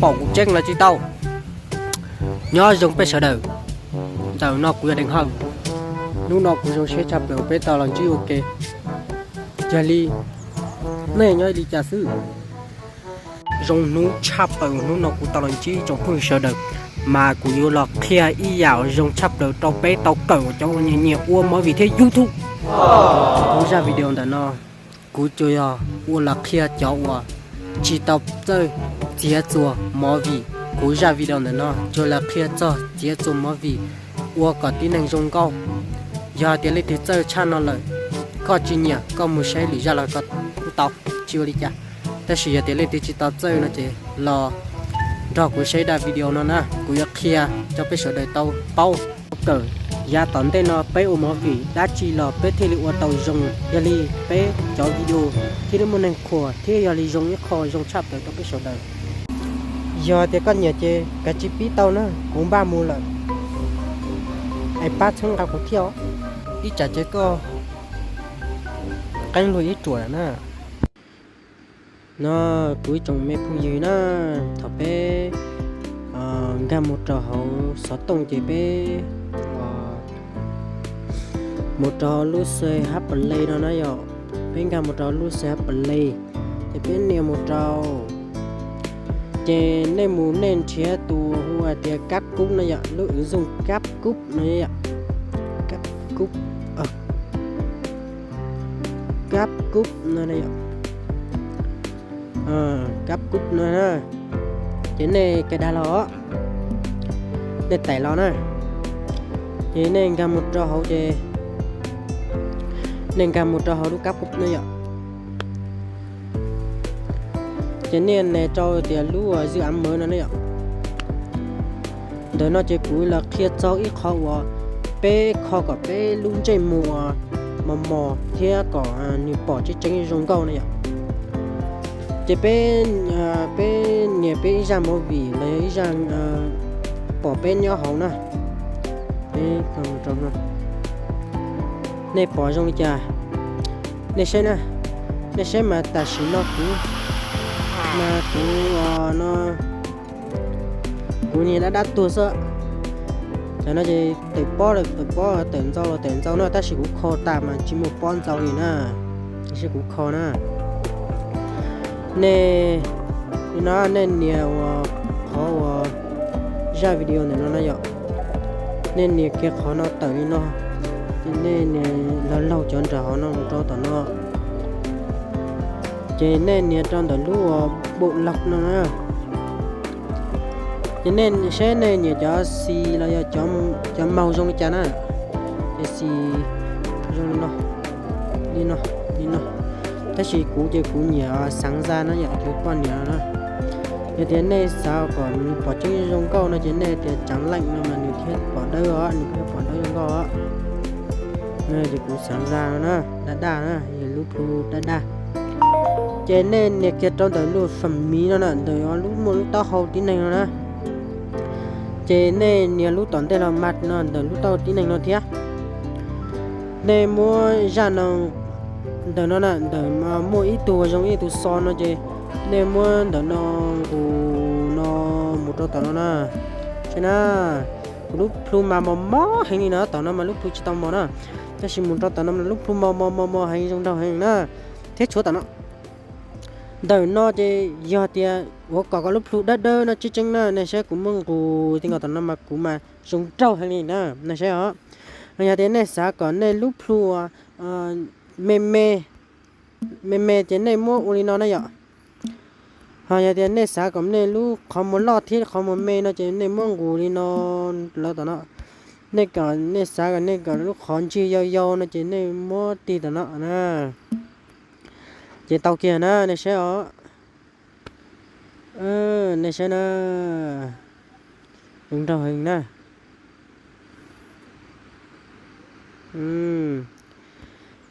Pom kuv tseeb los tsis tau. Nyob zoo peb sawv daws, ntawm no kuv yog Deev Hawj. Hnub no kuv zoo siab tshaj plaws peb tau los ntsib ua ke. Yog li, nej nyob li cas xwb? Zoo hnub tshaj plaws hnub no kuv tau los ntsib tsoom phooj ywg sawv daws, mas kuv yuav los qhia ib yam zoo tshaj plaws rau peb tau kawm cov uas nyiam nyiam ua movie thiab YouTube. Kuv zaj video ntawm no, kuv tsuas yog ua los qhia cov uas tsis tau txawj txiav txuas movie. Kuv zaj video ntawm no tsuas los qhia txog txiav txuas movie ua kom tib neeg zoo nkauj. Yog tias leej twg txawj tshaj no lawm, koj tsis nyiam koj mus saib lwm zaj los koj kuj tau, tsis ua li cas. Tab sis yog tias leej twg tsis tau txawj no ces los nrog kuv saib zaj video no na, kuv yuav qhia rau peb sawv daws tau paub, tau kawm. Yav tom ntej no peb ua movie dab tsi los peb thiaj li ua tau zoo, yog li peb cov video thiaj li muaj neeg qhuas thiab yog li zoo ib qho zoo tshaj plaws rau peb sawv daws. Yog tias koj nyiam ces kav tsij pib tau na, kuv npaj mus lawm es pab txhawb nqa kuv thiab os. Ib tsam ces koj qeeb luag ib ruam na. No, kuv ib tsoom me phooj ywg na, thaum peb nkag mus rau hauv xov tooj ces peb mus rau hauv lub xe hab pes le no na yom. Peb nkag mus rau lub xe hab pes le, ces peb nias mus rau, ces nej mus nej nrhiav tus hu hais tias kab kub no yom, lub ứng dụng kab kub no yom. Kab kub, kab kub no, kab kub no na. Ces nej cais dag los, nej tải los na, ces nej nkag mus rau hauv ces nej nkag mus rau hauv lub kab kub no yom. Ces nej nias rau tias lub dự án mới no ne yom. Ntawm no ces kuv los qhia txog ib qho uas peb kho kom peb lub ntsej muag mos mos thiab kom nws pom tseeb tseeb zoo nkauj na yom. Ces peb, peb nias peb ib zaj movie los yog ib zaj pom peb nyob hauv na. Nej pom zoo li cas, nej saib na, nej saib mas tam sim no kuv, mas kuv no, kuv niag dab dab tuag xwb. Tam no ces tawm pob los tawm pob, tawm ntxau los tawm ntxau no, tab sis kuv kho tas mas tsis muaj pob ntxau li na, tab sis kuv kho na. Nej, no nej nias uas qhov uas zaj video ntawm no na yom, nej nias kiag qhov no tawm li no, nej nias laug laug cov nram hauv no mus rau tom no, ces nej nias rau ntawm lub uas bộ lọc no na. Ces nej saib nej nyiam cov xis los yog cov màu zoo li cas na. Ces xis zoo li no, li no, li no. Tab sis kuv ces kuv nyiam sáng ra no yom, kuv poj niam no na. Yog tias nej xav kom nws pom tseeb zoo nkauj no ces nej tias trắng lạnh no mas nws thiaj pom dawb os, nws thiaj pom dawb zoo nkauj os. Ces kuv sáng ra no na, daj daj na, lub plhu daj daj. Ces nej nias kiag rau ntawm lub phần mềm no na, ntawm lub muaj lub taub hau tib neeg no na. Ces nej nias lub tom ntej los mas no ntawm lub taub hau tib neeg no thiab. Nej muab zaj no, ntawm no na, ntawm muaj ib tug zoo ib tug xo no ces nej muab ntawm no nqus no mus rau tom no na. Saib na, kuv lub plhu mas mos mos heev li no, tom no mas lub plhu tsis tau mos na. Tab sis mus rau tom no mas lub plhu mos mos mos mos heev zoo nraug heev na. Thiab tshuav tom no, ntawm no ces yog tias ua kom koj lub plhu dawb dawb no tseeb tseeb na, nej saib kuv muab nqus ti nkaus tom no mas kuv mas zoo nraug heev li na, nej saib os. Yog tias nej xav kom nej lub plhu me me, me me ces nej muab ua li no na yom. Ho yog tias nej xav kom nej lub qhov muag loj thiab qhov muag me no ces nej muab nqus li no los tom no. Nej kom, nej xav kom nej kom lub qhov ntsig yau yau no ces nej muab tig tom no na. Ces tau kiag na, nej saib os. Nej saib na, zoo nraug heev na.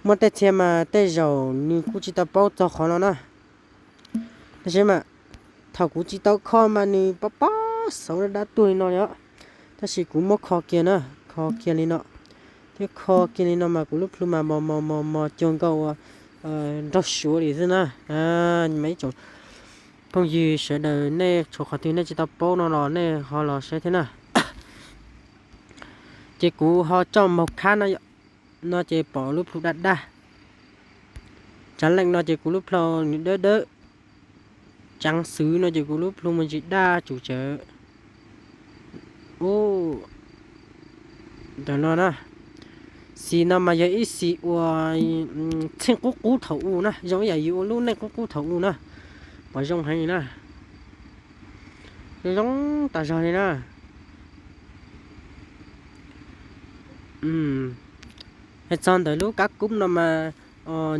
Muaj tej txhia mas tej zaum nws kuj tsis tau paub txog qhov no na. Tab sis mas thaum kuv tsis tau kho mas nws pob pob xauv dab dab tuag li no li os. Tab sis kuv muab kho kiag na, kho kiag li no, thiab kho kiag li no mas kuv lub plhu mas mos mos mos mos cuag nkaus ua nraug suav li xwb na. Mas ib tsoom Phooj ywg sawv daws, nej tshuav qhov twg nej tsis tau paub no los nej ho los saib thiab na. Ces kuv ho coj maug khab no, no ces pom lub plhu daj daj. Tsav leej no ces kuv lub plhu nws dawb dawb. Tsav xwb no ces kuv lub plhu me ntsis daj tsum tsawv. Ntawm no na, xis no mas yog ib xis uas txheej qub qub thaum u na, zoo ib yam yus ua lub neej qub qub thaum u na, pom zoo heev na, zoo tas zog li na. Hais txog ntawm lub kab kub no mas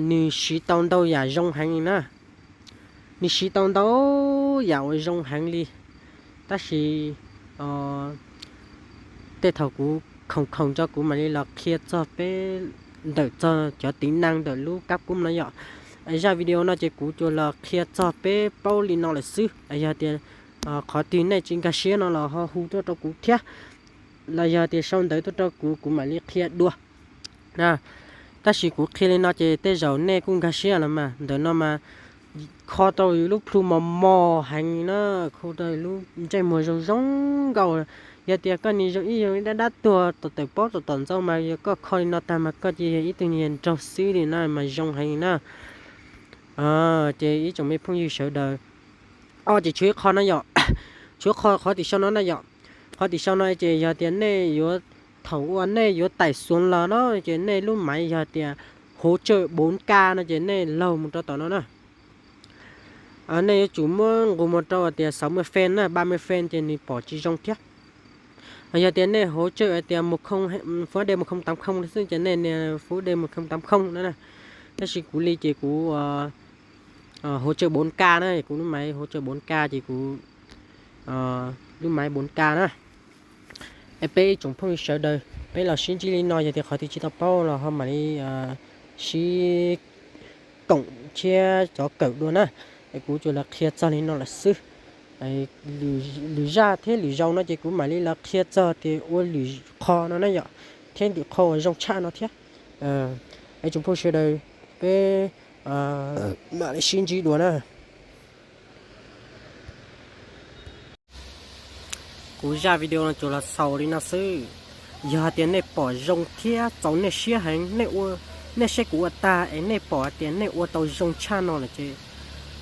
nws siv tau ntau yam zoo heev li na, nws siv tau ntau yam uas zoo heev li, tab sis tej thaum kuv khoom khoom tso kuv mam li los qhia txog peb ntawm txog cov tiv neej ntawm lub kab kub no yom. Zaj video no ces kuv tsuas los qhia txog peb paub li no lawm xwb. Yog tias qhov twg nej tsis nkag siab no los ho hu tuaj rau kuv thiab, los yog tias sau ntawv tuaj rau kuv, kuv mam li qhia dua. Tab sis kuv qhia li no ces tej zaum nej kuj nkag siab los mas. Ntawm no mas kho tau yus lub plhu mos mos heev na, kho tau lub ntsej muag zoo zoo nkauj. Yog tias koj ni zoo ib yam dab dab tuag tom tawm pob tom tom ntxov mas yog koj kho li no tag mas koj cia yog ib tug niag nraug xwb li na mas zoo heev na. Ces ib tsoom me phooj ywg sawv daws, o ces tshuav ib qho na yom, tshuav qho qhov tim sau no na yom. Qhov tim sau no ces yog tias nej yuav, thaum uas nej yuav tais xuav los no ces nej lub maiv yog tias hauv tsawj bốn K no ces nej laug mus rau tom no na. Nej yuav tsum muab nqus mus rau tias sáu mươi frame na, ba mươi frame ces nws pom tsis zoo thiab. Yog tias nej hauv tsawj tias một không, Full HD một không tám không xwb ces nej nias Full HD một không tám không na. Tab sis kuv li ces kuv hauv tsawj bốn K na, kuv lub maiv hauv tsawj bốn K ces kuv lub maiv bốn K na. Es peb ib tsoom phooj ywg sawv daws, peb los sib ntsib li no, yog tias qhov twg tsis tau paub los ho mam li sib koom thiab cov kawm dua na. Es kuv tsuas los qhia txog li no lawm xwb. Lwm zaj thiab lwm zaus no ces kuv mam li los qhia txog tias ua lwm qho no na yom, thiab lwm qho uas zoo tshaj no thiab. Es tsoom phooj sawv daws, peb mam li sib ntsib dua na. Kuv zaj video no tsuas los xaus li no xwb. Yog hais tias nej pom zoo thiab txaus nej siab heev, nej ua, nej saib kuv ua tag es nej pom hais tias nej ua tau zoo tshaj no lawm ces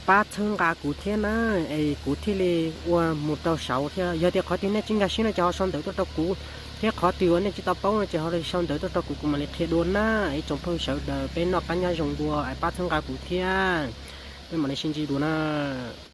pab txhawb nqa kuv thiab na, es kuv thiaj li ua mus rau saud thiab. Yog tias qhov twg nej tsis nkag siab no ces ho sau ntawv tuaj rau kuv, thiab qhov twg uas nej tsis tau paub no ces ho sau ntawv tuaj rau kuv, kuv mam li qhia dua na. Ib tsoom phooj sawv daws, peb noj qab nyob zoo dua es pab txhawb nqa kuv thiab, peb mam li sib ntsib dua na.